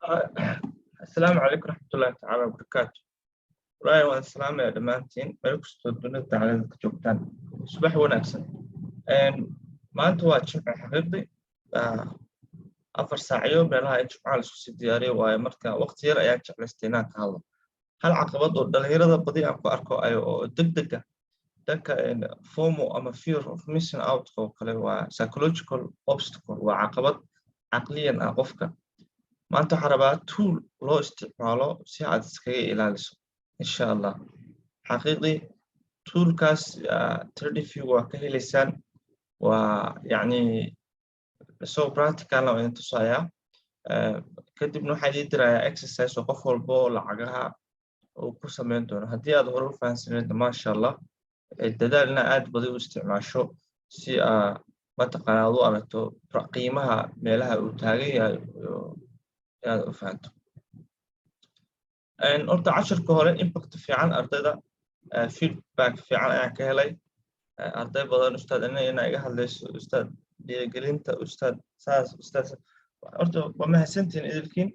Asalaamu calaykum raxmatullahi tacaala wabarakaatu. Wallaahi waan salaamaya dhammaantiin meel kastoo dunida tacalada ka joogtaan. Subax wanaagsan. Maanta waa Jimce. Xaqiiqdi 4 saacyo meelaha in Jimcaha laisku sii diyaariyo waayo. Marka waqti yar ayaan jeclaystay inaan ka hadlo hal caqabad oo dhalinyarada badi aan ku arko oo degdega dhanka FOMO ama fear of missing out oo kale. Waa psychological obstacle, waa caqabad caqliyan ah qofka. Maanta waxaan rabaa tool loo isticmaalo si aad iskaga ilaaliso, insha Allah. Xaqiiqdii toolkaas TradingView waa ka heleysaan. Waa yacni isagoo practicalna waa idin tusayaa. Kadibna waxaa idin dirayaa exercise oo qof walbo oo lacagaha uu ku sameyn doono. Haddii aad hore u fahansaneyd, maasha Allah, dadaal inaa aad badi u isticmaasho si aa mataqaana aad u aragto qiimaha meelaha uu taagan yahay inaad u fahanto. Horta casharka hore impact fiican, ardayda feedback fiican ayaan ka helay. Arday badan, "Ustaad, ina ina iga hadlayso, ustaad, dhiirigelinta, ustaad, saas, ustaad." Horta waa mahadsantihiin idilkiin.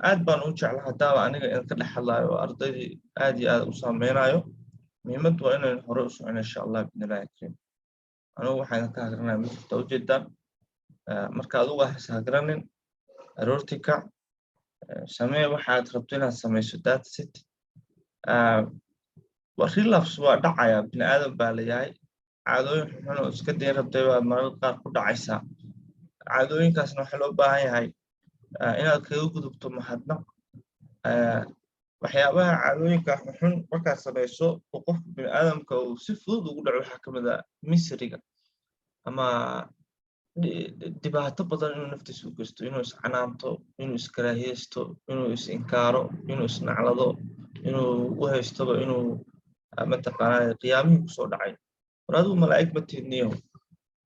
Aad baan u jecla haddaaba aniga idinka dhex hadlayo oo ardaydii aad iyo aad u saameynayo. Muhiimaddu waa inaynu hore u socono, insha Allah, bidnillahi kariim. Anigu waxaan idinka hagranaya ma jirta, ujeedaan. Marka adigu has hagranin, aroortii kac, samee waxaad rabto inaad samayso. That's it. Relapse waa dhacaya, bini aadam baa la yahay. Caadooyin xunxun oo iska dayn rabtay baa mararka qaar ku dhacaysaa. Caadooyinkaasna waxaa loo baahan yahay inaad kaga gudubto mahadnaq. Waxyaabaha caadooyinka xunxun markaad samayso oo qofka bini aadamka uu si fudud ugu dhaco waxaa kamid ah miseryga ama dhibaato badan inuu naftiisa u geysto, inuu iscanaanto, inuu iskaraahiyeysto, inuu is-inkaaro, inuu isnaclado, inuu u haystoba inuu mataqaanaa qiyaamihii kusoo dhacay. War adigu malaa'ig ma tiidniyo,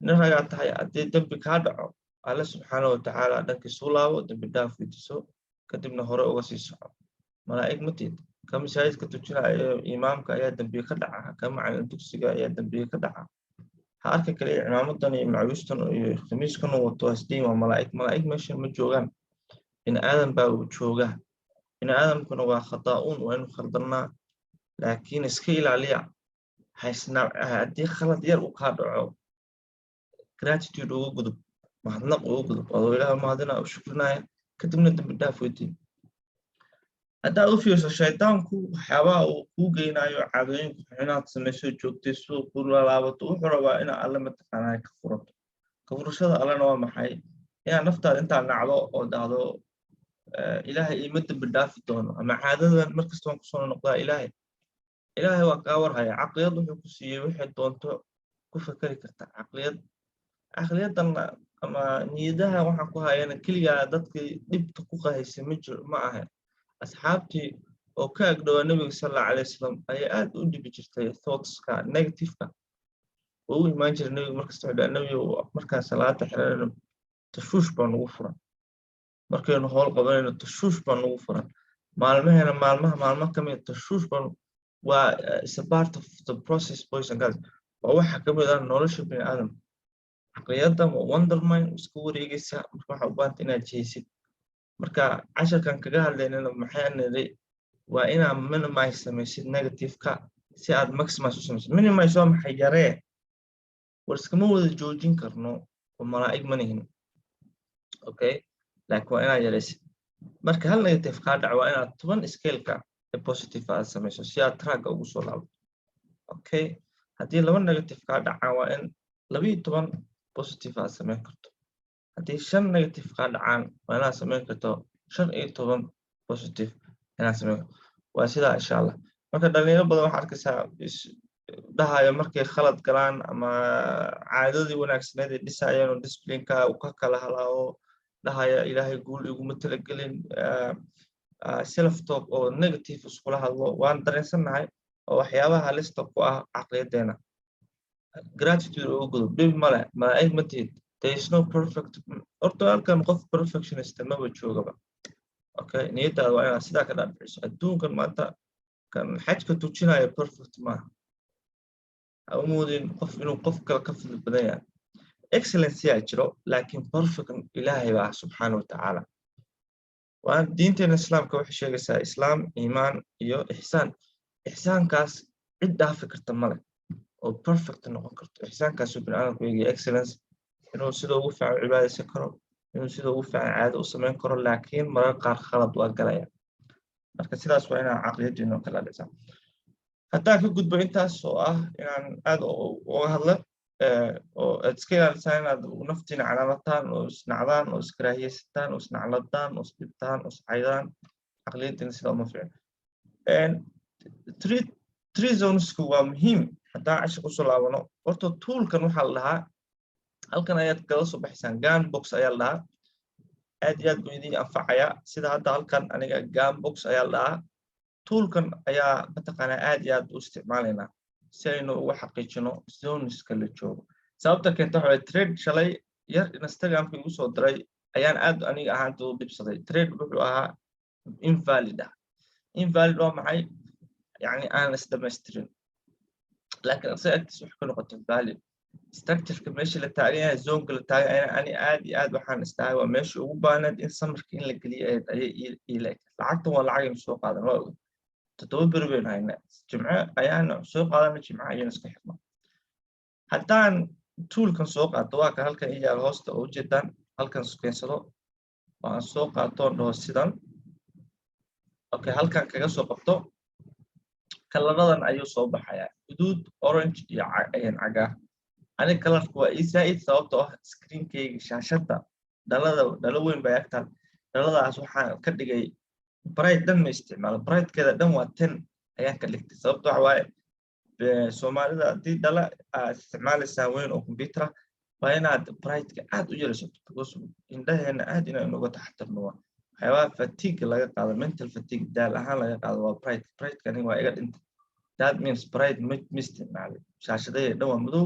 nin ragaa tahay. Haddii dembi kaa dhaco, Alle subxaana watacaala dhankiisuu laabo, dembi dhaaf weydiiso, kadibna hore uga sii soco. Malaa'ig ma tiid. Ka masaajidka tujinayo imaamka ayaa dembiye ka dhaca, ka macalin dugsiga ayaa dembiye ka dhaca. Ha arka kaliya cimaamadan iyo macawiistan iyo khamiiskan uu wato, hasdiin waa malaa'ig. Malaa'ig meeshan ma joogaan, bini aadam baa uu jooga. Bini aadamkuna waa khataa'uun, waa inu khaldannaa, laakiin iska ilaaliya haysna. Haddii khalad yar uu kaa dhaco, gratitude uga gudub, mahadnaq uga gudub, adoo Ilaah mahadina u shukrinaya, kadibna dembi dhaaf weydiin. Haddaad u fiirso, shaydaanku waxyaabaha uu kuu geynayo caadooyinka inaad samayso joogtay suuq ku lalaabato, wuxuu rabaa inaa Alle mataqaanaa ka furato. Ka furashada Allena waa maxay? Inaad naftaada intaa nacdo oo dhahdo, "Ilaahay iima dembi dhaafi doono," ama "Caadadan markasta waan kusoo noqdaa." Ilaahay waa kaa warhaya. Caqliyad wuxuu ku siiyey waxay doonto ku fakeri karta. Caqliyaddanna ama niyadaha waxaan ku hayana keligaa dadkii dhibta ku qahaysay ma jiro, ma ahan. Asxaabtii oo ka agdhowaa Nebiga sal Allahu alayh wasalam ayaa aad u dhibi jirtay thoughtska negativeka oo u imaan jiray Nebiga markasta. Wuxuu dhaha, "Nebiga, markaan salaada xiranayno tashuush baa nugu furan, markaynu howl qabanayno tashuush baa nugu furan, maalmaheena maalmaha maalmo ka mid tashuush baa." Waa is a part of the process, boys and girls. Waa waxa ka mid ah nolosha bini aadam. Caqliyadda waa wonder mind, iska wareegaysa. Marka waxaa u baahanta inaad jihaysid. Marka casharkan kaga hadlaynana maxaa nidhi? Waa inaad minimize samaysid negativeka si aad maximize u samaysid. Minimize waa maxay? Yaree. War iskama wada joojin karno oo malaa'ig ma nihin, okay? Laakiin waa inaad yaraysid. Marka hal negative kaa dhaco, waa inaad 10 scaleka ee positive aad samayso si aad tracka ugu soo laabto, okay? Haddii laba negative kaa dhacaan, waa in 12 positive aad samayn karto. Haddii shan negative kaa dhacaan, waa inaad samayn karto 15 positive inaad samayn karto. Waa sidaa, insha Allah. Marka dhalinyaro badan waxaa arkaysaa dhahayo markay khalad galaan ama caadadii wanaagsaneed ay dhisayeen oo disciplineka uu ka kala halaawo, dhahaya, "Ilaahay guul iguma talagelin," self talk oo negative iskula hadlo. Waan dareensannahay oo waxyaabaha halista ku ah caqliyadeena. Gratitude uga gudub, dhib male, malaa'ig ma tihid. There is no perfect. Horta halkan qof perfectionist maba joogaba, okay? Niyaddaada waa inaad sidaa ka dhaadhiciso. Adduunkan maanta kan xajka tujinaya perfect maaha. Ha u moodin qof inuu qof kale ka fadli badan yahay. Excellency aa jiro, laakiin perfect Ilaahay baa subxaana wa tacaala. Waa diinteena Islaamka waxay sheegaysaa Islaam, iimaan iyo ixsaan. Ixsaankaas cid dhaafi karta male oo perfect noqon karto. Ixsaankaasuu bini aadamku eegaya, excellence, inuu sida ugu fiican u cibaadaysan karo, inuu sida ugu fiican caado u samayn karo, laakiin marar qaar khalad waa galaya. Marka sidaas waa inaan caqliyadiino kala dhisaa. Haddaan ka gudbo intaas oo ah inaan aad uga hadla oo aad iska ilaalisaan inaad naftiina calaamataan oo isnacdaan oo iskaraahiyeystaan oo isnacladaan oo isdhibtaan oo iscaydaan, caqliyadiina sidaa uma fiicno. Three zonesku waa muhiim. Haddaan cashir kusoo laabano, horta toolkan waxaa la dhahaa, halkan ayaad kala soo baxaysaan, Gann box ayaa la dhahaa. Aad iyo aad buu idin anfacaya. Sida hadda halkan aniga Gann box ayaa la dhahaa, toolkan ayaa mataqaanaa aad iyo aad u isticmaalaynaa si aynu ugu xaqiijino zoneska la joogo. Sababta keenta waxa waye trade shalay yar Instagramka igu soo diray ayaan aad aniga ahaanta u dhibsaday. Trade wuxuu ahaa invalid ah. Invalid waa maxay? Yani aan isdhamaystirin, laakiin asaga agtiisa wax ka noqoto valid. Structureka meesha la taagan yahay, zoneka la taagan yahay, ani aad iyo aad waxaan istahay waa meesha ugu baahneed in samarka in la geliyo ayay iila ekayd. Lacagtan waa lacag aynu soo qaadan, waa oga 7 beri baynu haynaa. Jimce ayaanu soo qaadana, Jimce ayaynu iska xirno. Haddaan toolkan soo qaato, waa kan halkan i yaal hoosta oo ujeedaan, halkan keensado oo aan soo qaato oon dhaho sidan, okay, halkan kaga soo qabto, colorradan ayuu soo baxayaa: guduud, orange iyo cagaar. Aniga colorka waa ii zaa'id, sababtoo ah screenkayga, shaashadda dhalada, dhalo weyn bay agtaan. Dhaladaas waxaan ka dhigay bright dhan ma isticmaalo, brightkeeda dhan waa 10 ayaan ka dhigtay. Sababto waxa waaye, Soomaalida haddii dhala aad isticmaalaysaan weyn oo computer ah, waa inaad brightka aad u yaraysato, because indhaheena aad inaynu uga taxatirno. Waa waxyaabaha fatigue laga qaado, mental fatigue, daal ahaan laga qaado waa bright. Brightka aniga waa iga dhintay. That means bright ma isticmaalay. Shaashadahee dhan waa madow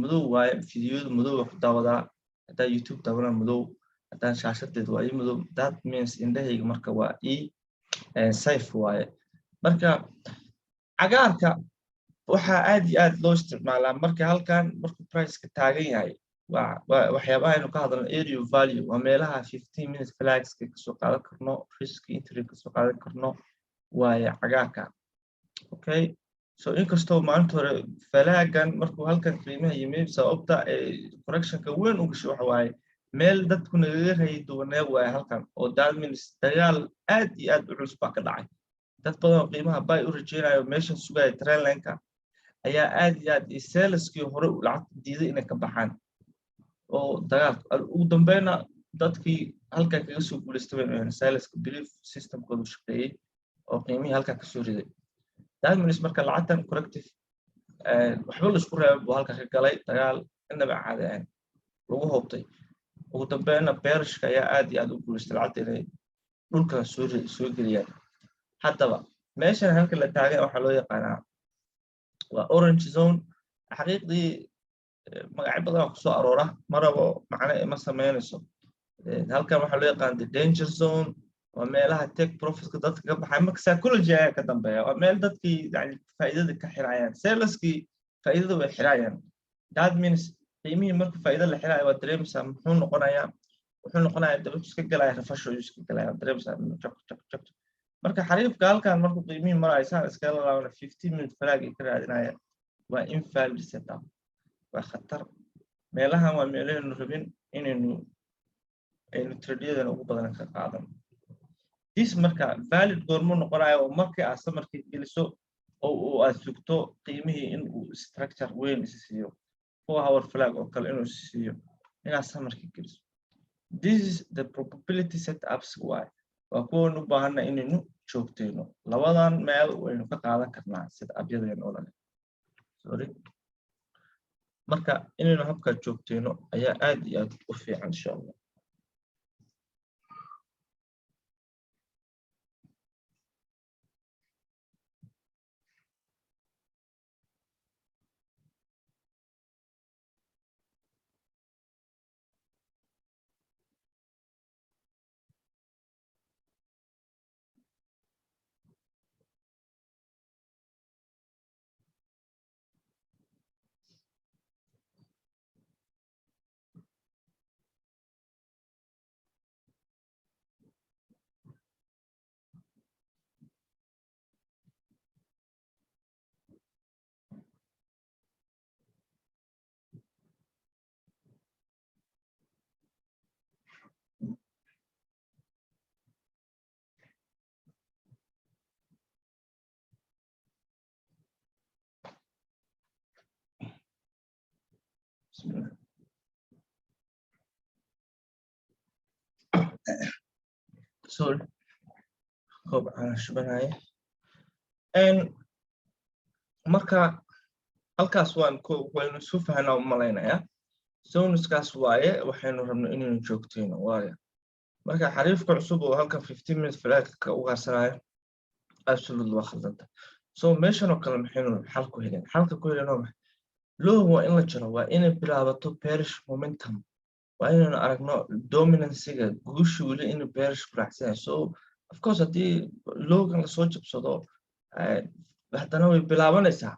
madow waaye. Fideoyadu madow waa ku daawadaa. Haddaan YouTube daawanaa madow, haddaan shaashadeed waa ii madow. That means indhahayga marka waa ii safe waaye. Marka cagaarka waxaa aad iyo aad loo isticmaalaa marka halkan markuu priceka taagan yahay. Waa waxyaabaha aynu ka hadalno, area value, waa meelaha 15 minute flagska kasoo qaadan karno, risk entry kasoo qaadan karno waaye cagaarka. Okay, so inkastoo maalinta hore flagan markuu halkan qiimaha yimi, sababta ay correctionka weyn u gashay waxa waaye meel dadku nagaga rayi duwanee waaye halkan, oo that means dagaal aad iyo aad u culus baa ka dhacay. Dad badan oo qiimaha bay u rajeynayo meeshan sugaya trendlineka ayaa aad iyo aad sellerskii hore lacagta diiday inay ka baxaan, oo dagaalka ugu dambeyna dadkii halkan kaga soo guuleystay baynu ahayn, sellerska belief systemkoodu shaqeeyey oo qiimihii halkan kasoo riday. That means marka lacagtan corrective waxba la isku reebay buu halkan ka galay, dagaal inaba caadi ahayn lagu hobtay. Ugu dambeyna bearishka ayaa aad iyo aad u guuleystay lacagta inay dhulka soo geliyaan. Haddaba meeshan halka la taagan waxaa loo yaqaanaa waa orange zone. Xaqiiqdii magacyo badan oo kusoo aroora marabo, macno ima sameynayso. Halkan waxaa loo yaqaan the danger zone, waa meelaha take profitka dadka ka baxay. Marka psychology ayaa ka dambeeya, waa meel dadkii yani faa'iidada ka xirayaan, sellerskii faa'iidada way xirayaan. That means qiimihii marka faa'iido la xiraayo waa dareemaysaa muxuu noqonayaa? Wuxuu noqonayaa daba iska galaya, rafasho ayuu iska galaya, waa dareemaysaa, jaq jaq jaq. Marka xariifka halkan markuu qiimihii marayo saan iskaga laabana, 15 minute flag ay ka raadinaya, waa invalid setup, waa khatar. Meelahan waa meelahaynu rabin inaynu aynu tradeyadan ugu badan ka qaadan. This marka valid goormuu noqonayo? Oo markii aad samarkii geliso oo uu aad sugto qiimihii in uu structure weyn isi siiyo, 4 hour flag oo kale inuu isi siiyo, inaad samarkii geliso. This is the probability setups waay, waa kuwan u baahana inaynu joogtayno. Labadan meel waynu ka qaadan karnaa sida abyadeen oo dhan. Sorry, marka inaynu habkaa joogtayno ayaa aad iyo aad u fiican, insha Allah. Bismillah. Sorry, koob aan shubanaya. Marka halkaas waan waynu isu fahanaa u malaynayaa. Zoneskaas waaye waxaynu rabno inaynu joogtayno waayo. Marka xariifka cusub oo halkan 15 minute flag ka ugaarsanayo, absolutely waa khaldanta. So meeshan oo kale maxaynu xal ku helen? Xalka ku helen waa maxay? Low waa in la jaro, waa inay bilaabato bearish momentum, waa inaynu aragno dominancyga guushi weli inuu bearish ku raacsan yahay. So of course, haddii lowgan lasoo jabsado, haddana way bilaabanaysaa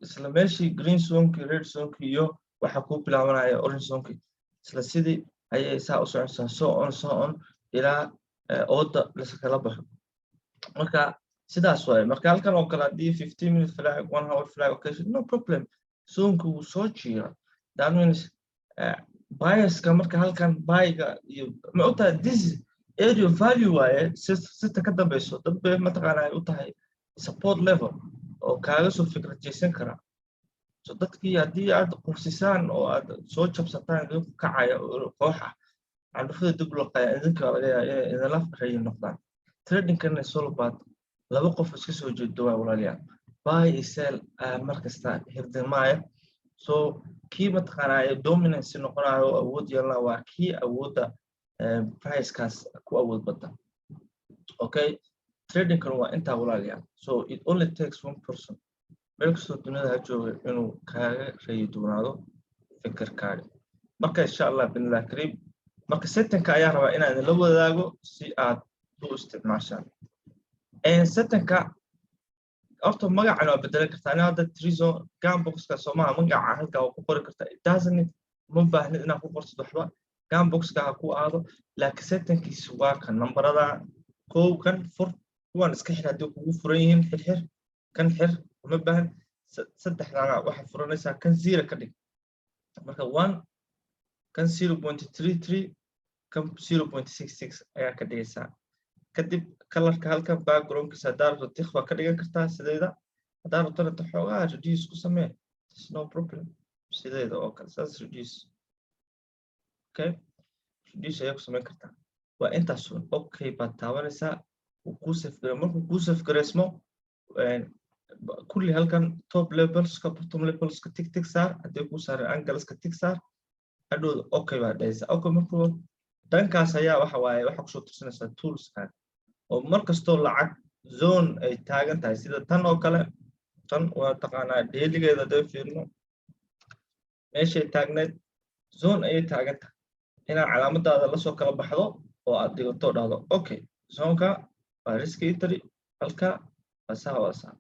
isla meeshii green zoneki, red zoneki iyo waxa kuu bilaabanaya orange zoneki. Isla sidii ayay saa u soconaysaa, so on, so on, ilaa ooda laskala baxo. Marka sidaas waaye. Marka halkan oo kale haddii 15 minute flag, 1 hour flag, okay, no problem, zoneka wuu soo jiira. That means biaska marka halkan buyga iyo ma ogtahay, this area value waaye. Sita ka dambeyso dad bay mataqaana ay u tahay support level oo kaaga soo fikradjeysan kara. So dadkii haddii aad qursisaan oo aad soo jabsataan, idinku kacaya koox ah candhufada dib looqaya, idinka laga yaaba inay idinla rayi noqdaan. Tradingkana solobaad laba qof iska soo jeedo waa, walaalayaal, buy iyo sell mar kasta hirdimaaya. So kii mataqaanaa dominance noqonayo oo awood yeelana waa kii awoodda pricekaas ku awood bada. Okay, tradingkan waa intaa, walaalayaal. So it only takes one person, meel kastoo dunida ha jooga, inuu kaaga rayi duunaado fikirkaaga. Marka insha Allah binillah kariim, marka settingka ayaa rabaa inaan idinla wadaago si aad u isticmaashaan settingka. Horta magacan waa bedelan kartaa. Ani hadda trizo gamboxka soomaha magaca halkaa waa ku qori kartaa. It doesn't, ma baahnid inaad ku qortid waxba, gamboxka ha ku aado. Laakiin settingkiisu waa kan nambarada kow kan fur, kuwan iska xir haddii kugu furan yihiin, xirxir kan, xir, uma baahan. Saddexdana waxaad furanaysaa, kan zero ka dhig. Marka one kan 0.33, kan 0.66 ayaa ka dhigaysaa. Kadib colorka halkan backgroundkiisa haddaa rabto thick waa ka dhigan kartaa sideeda, haddaa rabtona ta xoogaa reduce ku samee. There's no problem, sideeda oo kale saas reduce. Okay, reduce ayaa ku samayn kartaa. Waa intaas un. Okay baad taabanaysaa, wuu kuu save gare. Markuu kuu save gareysmo kulli, halkan top labelska, bottom labelska tick tick saar. Haddii kuu saaran angleska tick saar. Hadhowda okay baad dhahaysaa. Okay, markuu dhankaas ayaa waxa waaye waxaa kusoo tirsanaysaa toolskan oo mar kastoo lacag zone ay taagan tahay, sida tan oo kale. Tan waa taqaanaa dailygeeda hadday fiirno, meeshay taagneyd zone ayay taagan tahay, inaad calaamadaada lasoo kala baxdo oo aad dhigato, dhahdo okay, zoneka waa risk entry halka, waa saa, waa saa.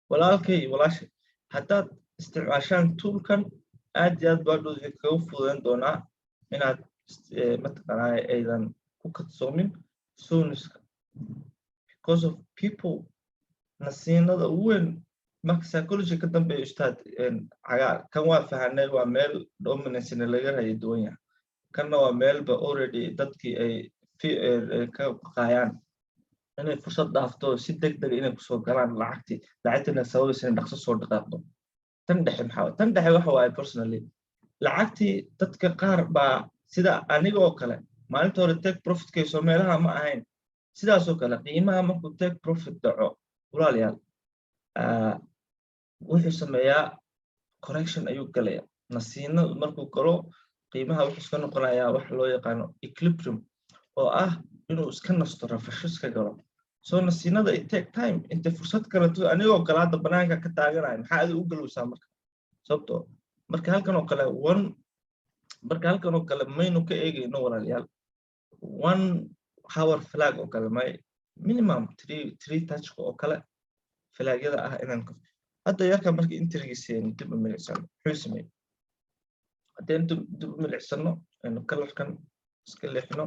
Walaalkay iyo walaashay, haddaad isticmaashaan toolkan, aad iyo aad baa dhow idinkaga fududayn doonaa inaad mataqaanaa aydan ku kadsoomin zoneska, because of people nasiinada ugu weyn. Marka psychology ka dambeeya, ustaad cagaar kan waa fahanay, waa meel dominancena laga raya duwan yahay. Kanna waa meelba already dadkii ay ka baqayaan inay fursad dhaafto, si deg dega inay kusoo galaan lacagtii, lacagtiina sababaysa inay dhaqso soo dhaqaaqdo. Tan dhexe maxaa? Tan dhexe waxa waaye, personally, lacagtii dadka qaar baa sida aniga oo kale maalinta hore take profitkayso meelaha ma ahayn. Sidaasoo kale qiimaha markuu take profit dhaco, walaalayaal, wuxuu sameeyaa correction ayuu galaya. Nasiino markuu galo, qiimaha wuxuu iska noqonayaa waxa loo yaqaano equilibrium, oo ah inuu iska nasto, rafasho iska galo. So nasiinada it take time intay fursad kaleto. Anigoo kale hadda banaanka ka taaganaya, maxaa adiga u galowsaa? Marka sababto marka halkan oo kale one, marka halkan oo kale maynu ka eegayno, walaalayaal, 1 hour flag oo kale may, minimum three touchka oo kale flagyada ah inaan hadda yarka marka entrygiisa dib u milicsano, muxuu sameeyey? Haddaynu dib u milicsano, aynu colorkan iska leexino,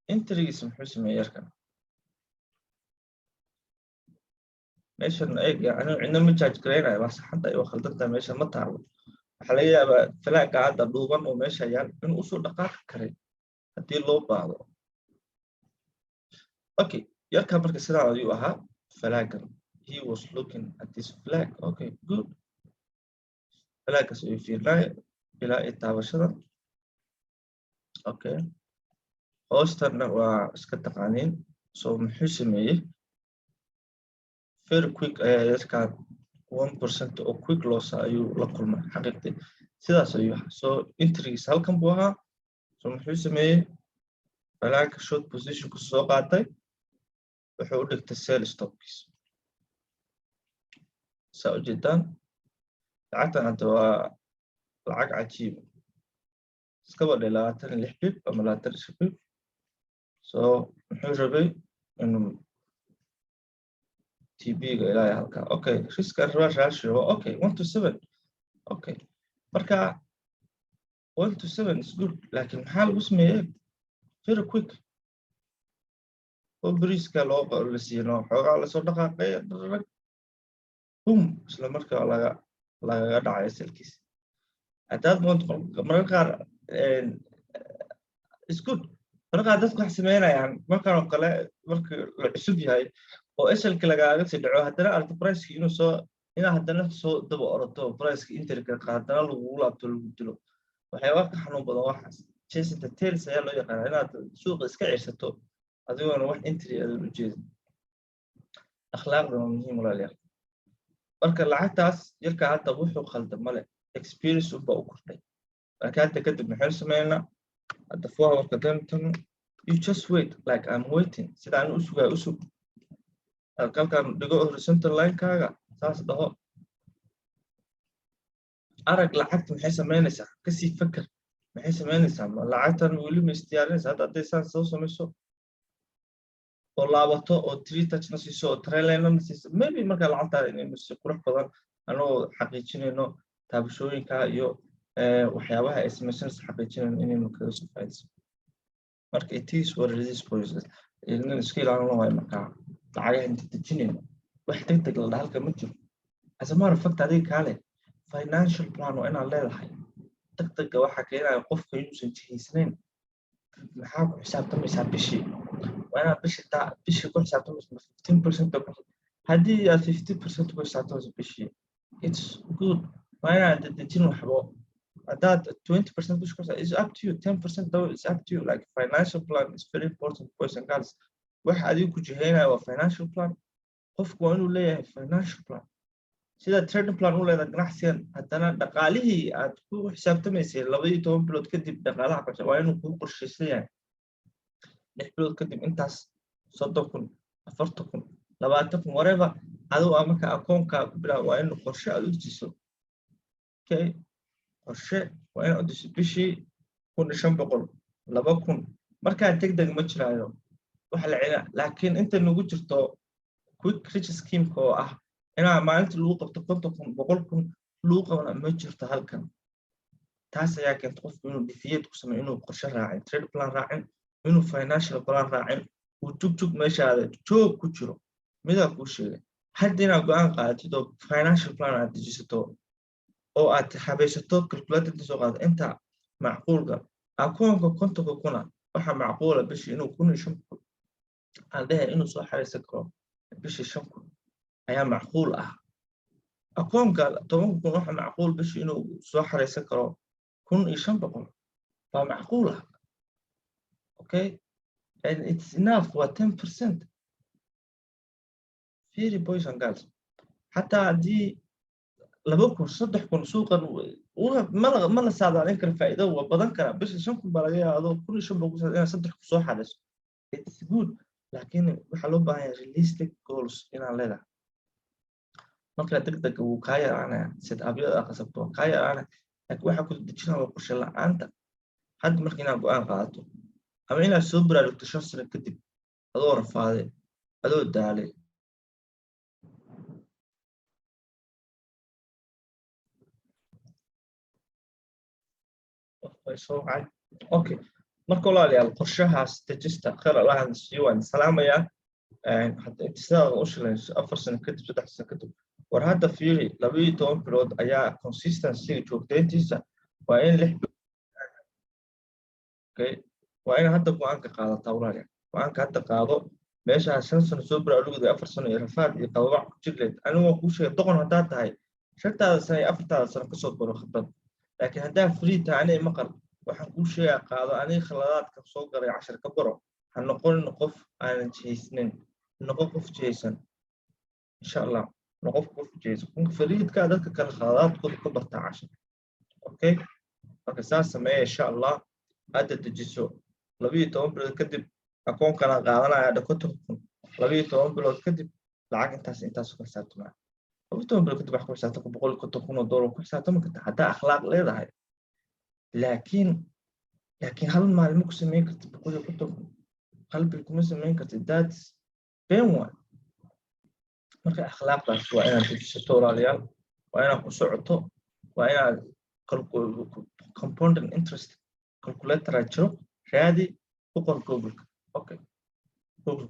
entrygiisa muxuu sameeyey yarkan? Meeshan eeg, yani cidna ma judge garaynayo, waa saxanta iyo waa khaldantaa, meesha ma taalo. Waxaa laga yaabaa flagga hadda dhuuban oo meesha yaal inuu usoo dhaqaaqi karay haddii loo baahdo. Okay, yarka marka sidaa ayuu ahaa flaggan. He was looking at this flag. Okay, good. Flag-gaas ayuu fiirinaya ilaa iyo taabashada. Okay, hoostanna waa iska taqaaniin. So muxuu sameeyey? Very quick ayaa dadkaan 1% oo quick loss ayuu la kulmay. Xaqiiqdii sidaas ayuu ahaa. So entry-giisa halkan buu ahaa. So muxuu sameeyey? Flag-ga short position-ku soo qaatay, wuxuu u dhigtay sell stop-kiisa. Saa ujeedaan, lacagtan hadda waa lacag cajiiba, iskaba dhe 26 pip ama 25 pip. So muxuu rabay? Inuu TP-ga ilaa halkaa. Okay, risk and reward ratio waa okay, 1 to 7. Okay, marka 1 to 7 is good, laakiin maxaa lagu sameeyey? Very quick oo bariiska loo la siino, xoogaa lasoo dhaqaaqay, rag, boom, isla markaa lagaga dhacay SL-kiisa. Haddaad moonto, mararka qaar is good. Mararka qaar dadku waxay sameynayaan markan oo kale, marka la cusub yahay oo SL-ka lagaaga sii dhaco, haddana aragto price-ki inuu soo, inaa haddana soo daba oroto price-ka entry-ga, haddana lagugu laabto, lagu dilo. Waxyaaba ka xanuun badan waxaas chasing the tails ayaa loo yaqaanaa, inaad suuqa iska cirsato adigoona wax entry aadan u jeedin. Akhlaaqda waa muhiim, walaalayaal. Marka lacagtaas yarka hadda wuxuu khalda male, experience unbaa u kordhay. Marka hadda kadib maxaynu sameynaa? Hadda 4 hour-ka dantan, you just wait like I'm waiting. Sida aan u sugayo u sug. Halkan dhigo horizontal line-kaaga, saas dhaho, arag lacagta maxay samaynaysaa, kasii fakar maxay samaynaysaa. Ma lacagtan weli ma isdiyaarinaysa? Hadda hadday saan soo samayso oo laabato oo three touch-na siiso oo trendline-na siiso, maybe marka lacagtaada inaynu si qurux badan anagoo xaqiijinayno taabashooyinka iyo waxyaabaha ay samaysanayso xaqiijinayno inaynu kaga soo faa'iidayso. Marka it is what it is, boys. Inaan iska ilaalino waayo. Markaa lacagaha inta dejinayno, wax deg deg la dhaha halka ma jiro. As a matter of fact, adiga kaale financial plan waa inaad leedahay. Degdega waxaa keenaya qofka inuusan jihaysnayn. Maxaa ku xisaabtamaysaa bishii? Waa inaad bishii ku xisaabtamaysa 15%. Haddii aad 15% ku xisaabtamayso bishii, it's good. Waa inaad dedejin waxbo. Haddaad 20% bishii ku, it's up to you. 10% though, it's up to you. Like, financial plan is very important, boys and girls. Waxa adiga ku jihaynaya waa financial plan. Qofku waa inuu leeyahay financial plan. Sida trading plan u leedahay ganacsigan, haddana dhaqaalihii aad ku xisaabtamaysay 12 bilood kadib, dhaqaalaha qabsa waa inuu kuu qorshaysan yahay. 6 bilood kadib intaas, 30,000, 40,000, 20,000, whatever adigu aa marka akoonkaa ku bilaab, waa in qorshe aad u dejiso. Okay, qorshe waa inaad u dejiso bishii 1500, 2000. Markaa deg deg ma jiraayo waxa la celina. Laakiin inta nagu jirto quick rich scheme-ka oo ah inaa maalinta lagu qabto 50,000, 100,000 lagu qabana, ma jirto halkan. Taas ayaa keenta qofku inuu deviate ku sameeyo, inuu qorshe raacin, trade plan raacin, inuu financial plan raacin, uu jugjug meeshaada joog ku jiro. Midaa kuu sheegay, hadda inaad go-aan qaadatid oo financial plan aad dejisato oo aad habaysato, calculator inta soo qaado, inta macquulka akoonka 50,000-a waxaa macquula bishii inuu 1500 aan dhehe inuu soo xareysan karo. Bishii 5000 ayaa macquul ah. Akoonka 10,000 waxaa macquul bishii inuu soo xareysan karo 1500 baa macquul ah. Okay, and it's enough, waa 10%. Fiiri, boys and girls, xataa haddii 2000, 3000, suuqan ma la saadaalin kara, faa'iido waa badan karaa. Bisha 5000 baa laga yaaba adoo 1500 inaad 3000 soo xareyso. It's good, laakiin waxaa loo baahan yahay realistic goals inaad leedahay. Marka degdega wuu kaa yaraanaya, setup-yada qasabto waa kaa yaraanaya, laakiin waxaa ku dejinaya waa qorshe la'aanta. Hadda marka inaad go-aan qaadato ama inaad soo baraarugto 5 sano kadib, adoo rafaaday, adoo daalay. Soo wacay. Okay, marka walaalayaal, qorshahaas dejista. Khayr Allahan siiyo, waan salaamayaa. Hadda inta sidaada u shilayso 4 sano kadib, 3 sano kadib, war hadda fiiri, 12 bilood ayaa consistency joogtayntiisa waa in 6 bilood. Okay, waa in hadda go-aanka qaadataa, walaalayaal. Go-aanka hadda qaado. Meeshaa 5 sano soo baraarugday, 4 sano iyo rafaad iyo qababac ku jirleed, anigu waan kuu sheegay. Doqon haddaad tahay, 5-taada sano iyo 4-taada sano kasoo baro khibrad. Laakiin haddaa free tahay, aniga maqal, waxaan kuu sheegaa: qaado aniga khaladaadka soo galay, cashar ka baro. Ha noqonin qof aanan jihaysnin, noqo qof jihaysan, insha Allah. Noqo qof jihaysan. Fariidka dadka kale khaladaadkooda ka bartaa cashar. Okay, marka saas sameeya, insha Allah. Hadda dejiso. 12 bilood kadib akoonkana qaadanaya hadha 50,000. 12 bilood kadib lacag intaas intaas ku xisaabtamaya. 12 bilood kadib wax ku xisaabtama $150,000 ku xisaabtami karta haddaa akhlaaq leedahay. Laakiin hal maalin ma ku samayn kartid 150,000, hal bil kuma samayn kartid. That's been waay. Marka akhlaaqdaas waa inaad dejisato, walaalayaal, waa inaad ku socoto, waa inaad compounding interest calculator aa jiro, raadi, ku qor Google. Okay, Google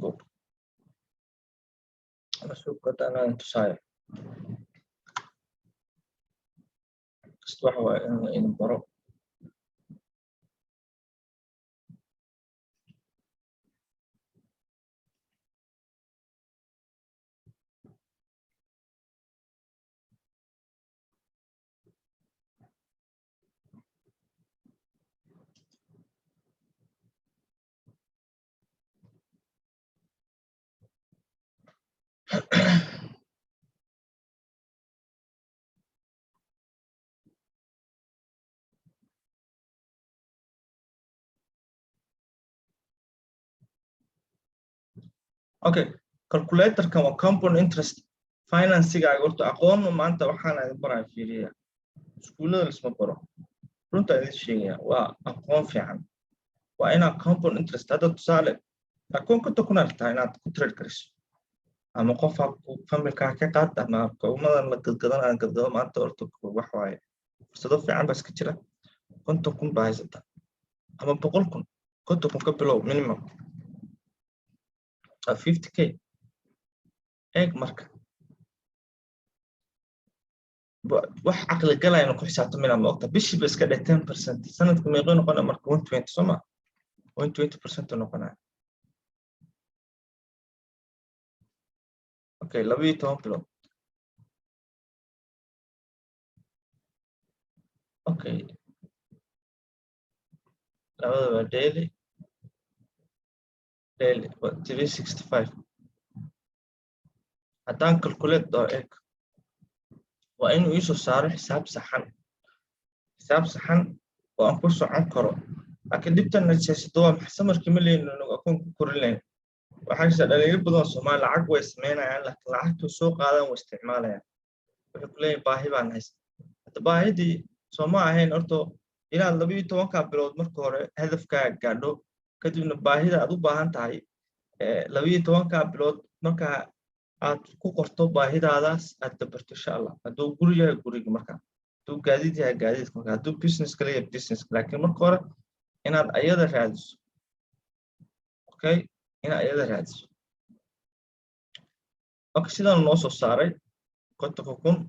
masuuqada tusaayo kasta waxa waaye in la idin baro. Okay, calculatorkan waa compound interest financigaaga. Horta aqoon maanta waxaan idin baraya, fiiriya, iskuullada lisma baro, runta idin sheegaya, waa aqoon fiican. Waa inaad compound interest, hadda tusaale, akoon 50,000 aad rabtaa inaad ku trade gariso, ama qof familkaa ka qaad, ama akoomadan la gadgadan aan gadgado maanta. Horta wax waaye, fursado fiican baa iska jira. 50,000 baa haysataa ama 100,000, 50,000 ka bilow, minimum 50K. Eeg, marka wax caqli galayna ku xisaabtamina, ma ogta? Bishiiba iska dheh 10%, sanadka meequu noqonaya? Marka 120, soo ma? 120% noqonaya. Okay, 12 bilood. Okay, labadaba daily 365. Haddaan calculate doo, eeg, waa inuu iisoo saaro xisaab saxan, xisaab saxan oo aan ku socon karo. Laakiin dhibtan najaasato waa maxay? Samarkii ma leyno, inagu akoon ku korin lahayn. Waxaa jirta dhalinyaro badan oo Soomaali lacag way sameynayaan, laakiin lacagtu soo qaadaan way isticmaalayaan. Wuxuu ku leeyahay baahi baan haysta. Hadda baahidii soo ma ahayn horto inaad 12-ka bilood marka hore hadafkaaga gaadho, kadibna baahida aad u baahan tahay 12-ka bilood marka aad ku qorto, baahidaadaas aad dabarto, insha Allah. Hadduu guri yahay, guriga marka; hadduu gaadiid yahay, gaadiidka marka; hadduu business kale yahay, business. Laakiin marka hore inaad ayada raadiso. Okay, inaad ayada raadiso. Okay, sidaan noo soo saaray 50,000.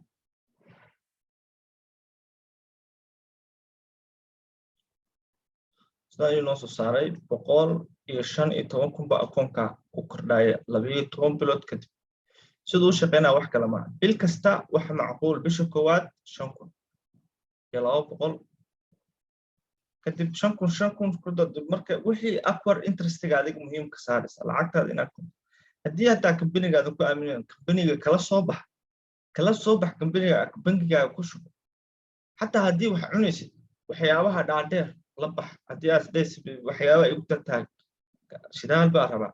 Sidaan ayuu noo soo saaray, 115,000 ba akoonka ku kordhaya 12 bilood kadib. Siduu u shaqeynaya wax kale maaha. Bil kasta waxa macquul, bisha koowaad 5,200, kadib 5,000, 5,000 ku dad. Marka wixii upward interestiga adiga muhiim ka saaraysa lacagtaada inaad ku, haddii hataa kambanigaada ku aaminin, kambaniga kala soo bax, kala soo bax kambaniga, bangigaaga ku shubo. Xataa haddii wax cunaysid, waxyaabaha dhaadheer la bax. Haddii aad isdhaysid waxyaabaha igu tartaag, shidaal baa rabaa,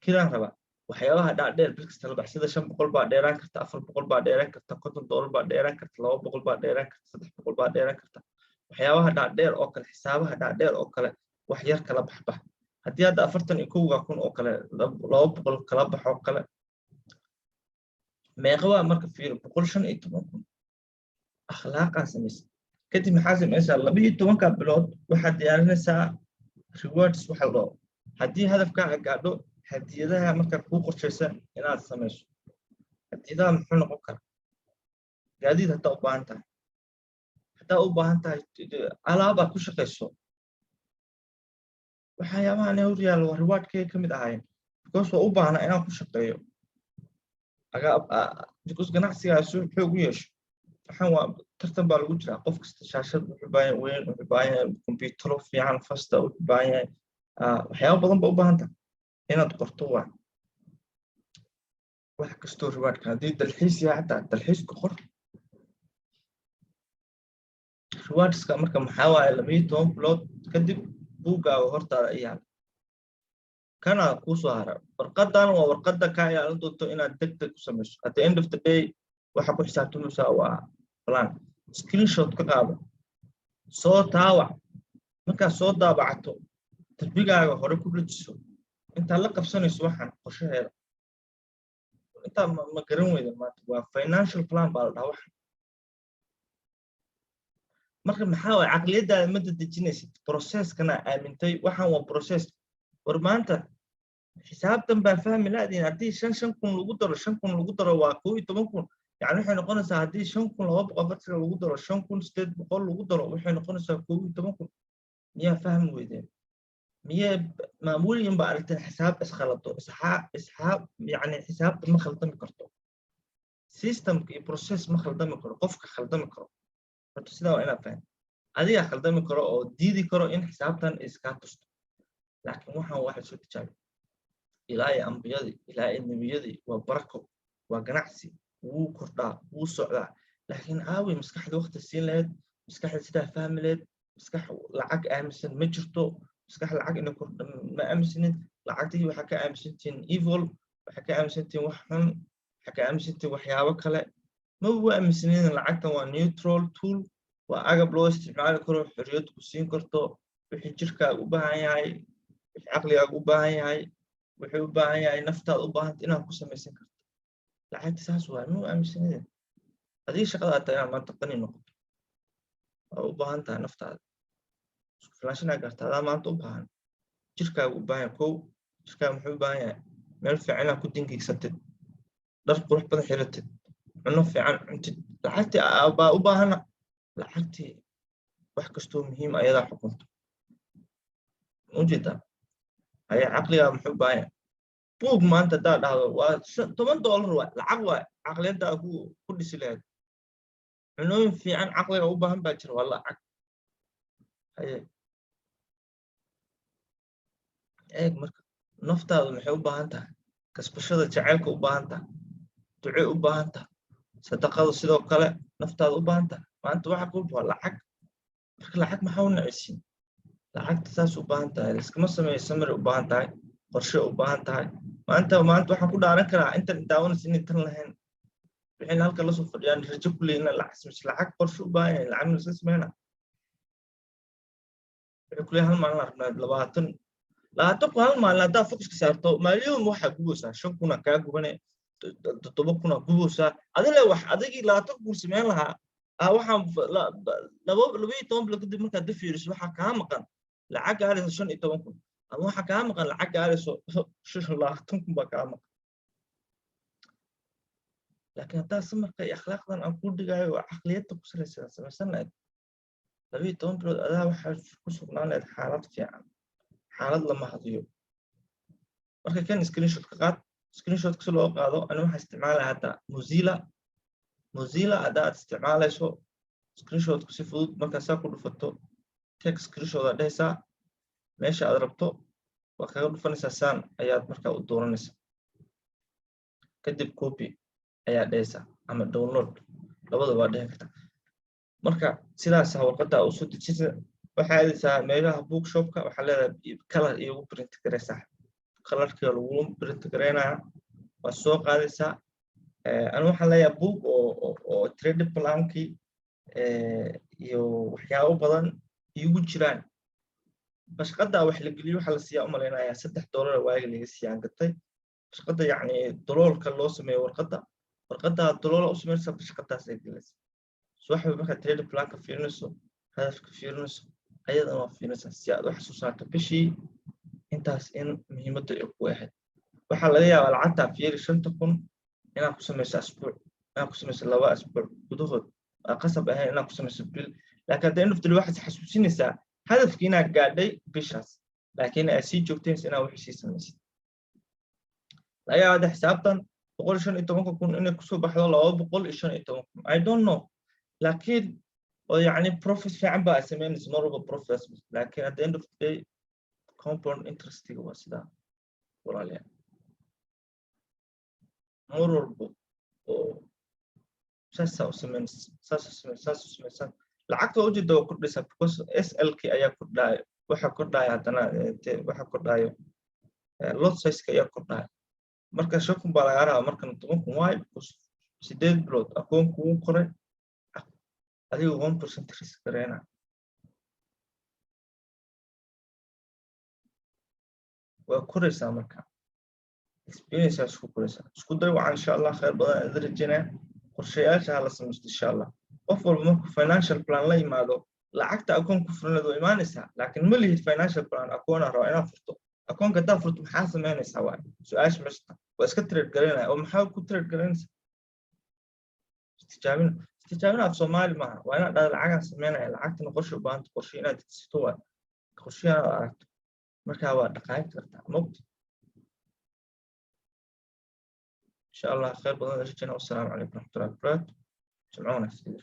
kiraan rabaa, waxyaabaha dhaadheer bil kasta la bax. Sida 500 baa dheeraan karta, 400 baa dheeraan karta, $50 baa dheeraan karta, 200 baa dheeraan karta, 300 baa dheeraan karta. Waxyaabaha dhaadheer oo kale, xisaabaha dhaadheer oo kale, wax yar kala baxbax. Haddii hadda 41,000 oo kale 200 kala bax oo kale, meeqa waa? Marka fiiro, 115,000. Akhlaaqaa samaysa. Kadib maxaa samaysaa? 12-ka bilood waxaad diyaarinaysaa rewards waxa la dhaho. Haddii hadafkaaga gaadho, hadiyadaha markaa kuu qorshaysan inaad samayso. Hadiyadaha muxuu noqon karaa? Gaadiid haddaa u baahan tahay, haddaa u baahan tahay alaabaad ku shaqayso, waxyaabahan hor yaalla waa rewardkayga ka mid ahaayeen, because waa u baahnaa inaan ku shaqeeyo, because ganacsigaasi xoog u yeesho. Waxaan waa tartan baa lagu jiraa. Qof kasta shaashad wuxuu baahan yahay weyn, wuxuu baahan yahay kombiyuutaro fiican, fasta wuxuu baahan yahay, waxyaabo badan ba u baahan tahay inaad qorto. Waa wax kastoo rewardka, haddii dalxiis yahay, xataa dalxiiska qor rewardska. Marka maxaa waaye? 12 bilood kadib buuggaaga hortaada yaala, kana kuusoo hara. Warqadan waa warqadda kaa ilaalin doonto inaad deg deg ku samayso. At the end of the day, waxa ku xisaabtamaysaa waa plan. Screenshot ka qaado, soo taawac. Markaad soo daabacato, darbigaaga hore ku dhajiso intaad la qabsanayso. Waxaan qorshaheeda intaa ma garan weyda. Maanta waa financial plan baa la dhahaa waxan. Marka maxaa waay? Caqliyaddaada ma dedejinaysid, processkana aamintay. Waxaan waa process. War maanta xisaabtan baa fahmi laadiin. Haddii shan 5,000 lagu daro, 5,000 lagu daro, waa 11,000. Yani waxay noqonaysaa, haddii 5,240 lagu daro, 5,800 lagu daro, waxay noqonaysaa 11,000. Miyaa fahmi weydeen? Miyee maamuuliyin ba aragteen xisaab iskhalado? Isxaab isxaab, yani xisaabta ma khaldami karto, systemka iyo process ma khaldami karo, qofka khaldami karo. Horta sidaa waa inaad faham. Adigaa khaldami karo oo diidi karo in xisaabtan iskaa tusto, laakiin waxaan waxa soo tijaabi ilaa iyo ambiyadii, ilaa iyo nebiyadii. Waa barako, waa ganacsi, wuu kordhaa, wuu socdaa. Laakiin aawi maskaxda waqti siin lahayd, maskaxda sidaa fahmi lahayd? Maskax lacag aaminsan ma jirto. Maskax lacag ina kordha ma aaminsanin. Lacagtii waxaa ka aaminsantihiin evil, waxaa ka aaminsantihiin wax xun, waxaa ka aaminsantihiin waxyaabo kale. Ma u aaminsanin lacagtan waa neutral tool, waa agab loo isticmaali karo, xorriyad ku siin karto, wixii jirkaaga u baahan yahay, wixii caqligaaga u baahan yahay, wuxuu u baahan yahay, naftaada u baahanta inaad ku samaysan karto. Lacagta saas waay. Ma u aaminsanidin? Adiga shaqada tahay inaad maanta qani noqoto waa u baahan tahay. Naftaada isku filaanshanaa garta, adaa maanta u baahan. Jirkaaga u baahan yahay. Kow, jirkaaga muxuu u baahan yahay? Meel fiican inaad ku dingiigsatid, dhar qurux badan xiratid, cunno fiican cuntid. Lacagtii baa u baahana. Lacagtii wax kastoo muhiim ayadaa xukunto. Ujeedaa ayaa caqligaa muxuu u baahan yahay? Buug maanta haddaa dhahdo waa $10, waay lacag, waay caqliyaddaa ku dhisi lahayd. Cunooyin fiican caqliga u baahan baa jira, waa lacag. Haye, eeg. Marka naftaadu maxay u baahan tahay? Kasbashada jaceylka u baahan tahay, duce u baahan tahay, sadaqada sidoo kale naftaada u baahan tahay. Maanta waxa ku waa lacag. Marka lacag maxaa u nacisiin? Lacagta saas u baahan tahay, liskama sameeyo. Samir u baahan tahay, qorshe u baahan tahay. Maanta waxaan ku dhaaran karaa intan daawanaysa inay tan lahayn, waxayna halka lasoo fadhiyaan rajo ku leeyihin inaan lacag samayso. Lacag qorshe u baahan yahay, lacag ma sameyna. Wuxuu ku leeyahay hal maalin rabnaa 20,000 hal maalin. Haddaa focuska saarto maaliyahum, waxaa gubeysaa 5,000 kaa gubane, 7,000 gubeysaa. Adile wax adigii 20,000 sameyn lahaa, waxaan 12 bilo kadib markaad da fiiriso, waxaa kaa maqan lacag gaaraysa 15,000, ama waxaa kaa maqan lacag gaarayso 20,000 baa kaa maqan. Laakiin haddaa samarka iyo akhlaaqdan aan kuu dhigayo oo caqliyadda ku salaysan samaysan lahayd, 12 bilood adaa waxaa ku sugnaan lahayd xaalad fiican, xaalad lama hadiyo. Marka kan screenshot ka qaad. Screenshot si loo qaado, ani waxaa isticmaalaya hadda Mozilla. Mozilla hadda aad isticmaalayso, screenshotku si fudud markaa saa ku dhufato, take screenshot aad dhehaysaa, meesha aad rabto waa kaga dhufanaysaa, saan ayaad markaa u dooranaysaa, kadib copy ayaa dhehaysaa ama download, labadaba waa dhihi kartaa. Marka sidaasa warqadda usoo dejisa. Waxaa aadaysaa meelaha bookshopka, waxaa leedahay color iigu print garaysaa. Colorkii lagu print garaynaya, waa soo qaadaysaa. Anigu waxaan leeyahay book oo trading plankii iyo waxyaabo badan iigu jiraan. Bashqadda wax la geliyo waxaa la siiyaa, umalaynayaa $3 waaga laga siiyaan gatay bashqadda. Yacni daloolka loo sameeyo warqadda, warqadda daloola u sameynaysa, bashqadaas ay gelaysa. Subaxba markaad trading planka fiirinayso, hadafka fiirinayso, ayadana waa fiirinaysaa si aad u xasuusaato bishii intaas in muhiimadda ay ku ahayd. Waxaa laga yaabaa lacagtaa, fiiri, 5,000 inaad ku samayso asbuuc, inaad ku samayso 2 asbuuc gudahood. Waa qasab ahayn inaad ku samayso bil, laakiin hadda end of the day waxaad xasuusinaysaa hadafkii inaad gaadhay bishaas, laakiin aad sii joogtaynaysa inaad wixii sii samaysid. Laga yaabaa hadda xisaabtan 115,000 inay kusoo baxdo 215,000, I don't know. Laakiin oo yacni profit fiican baa samaynaysa mar walba profit, laakiin at the end of the day compound interestiga waa sidaa, walaalayaal. Mar walba oo saasaa u samaynaysa, saas u samayn, saas u samayn, lacagta waa ujeeda waa kordhaysaa because SL-ki ayaa kordhaayo. Waxa kordhaya haddana waxa kordhayo lot size-ka ayaa kordhaya. Marka 5,000 baa lagaa rabaa, markana 10,000 waayo, because 8 bilood akoon kugu qoray adiga 1% risk gareena waa koraysaa. Marka experience aa isku koraysaa. Isku day wacan, insha Allah khayr badan aan rajaynaya. Qorshayaasha hala samaysto, insha Allah. Qof walba markuu financial plan la yimaado, lacagta akoon ku furneed waa imaanaysaa. Laakiin ma lihid financial plan, akoonaa rabaa inaad furto. Akoonka haddaad furto, maxaa samaynaysaa? Waay su-aasha meesha. Waa iska trade garaynaya oo maxaa ku trade garaynaysaa? Istijaabina, istijaabina af Soomaali maaha. Waa inaad dhahda lacagaan samaynaya. Lacagtana qorshe u baahanta, qorshe inaad dejisato, waa qorshe inaad aragto. Markaa waa dhaqaaqi kartaa, mogta. Insha Allah khayr badan rajayna. Wassalaamu calaykum waraxmatullahi wabarakaatu. Jimco wanaagsan.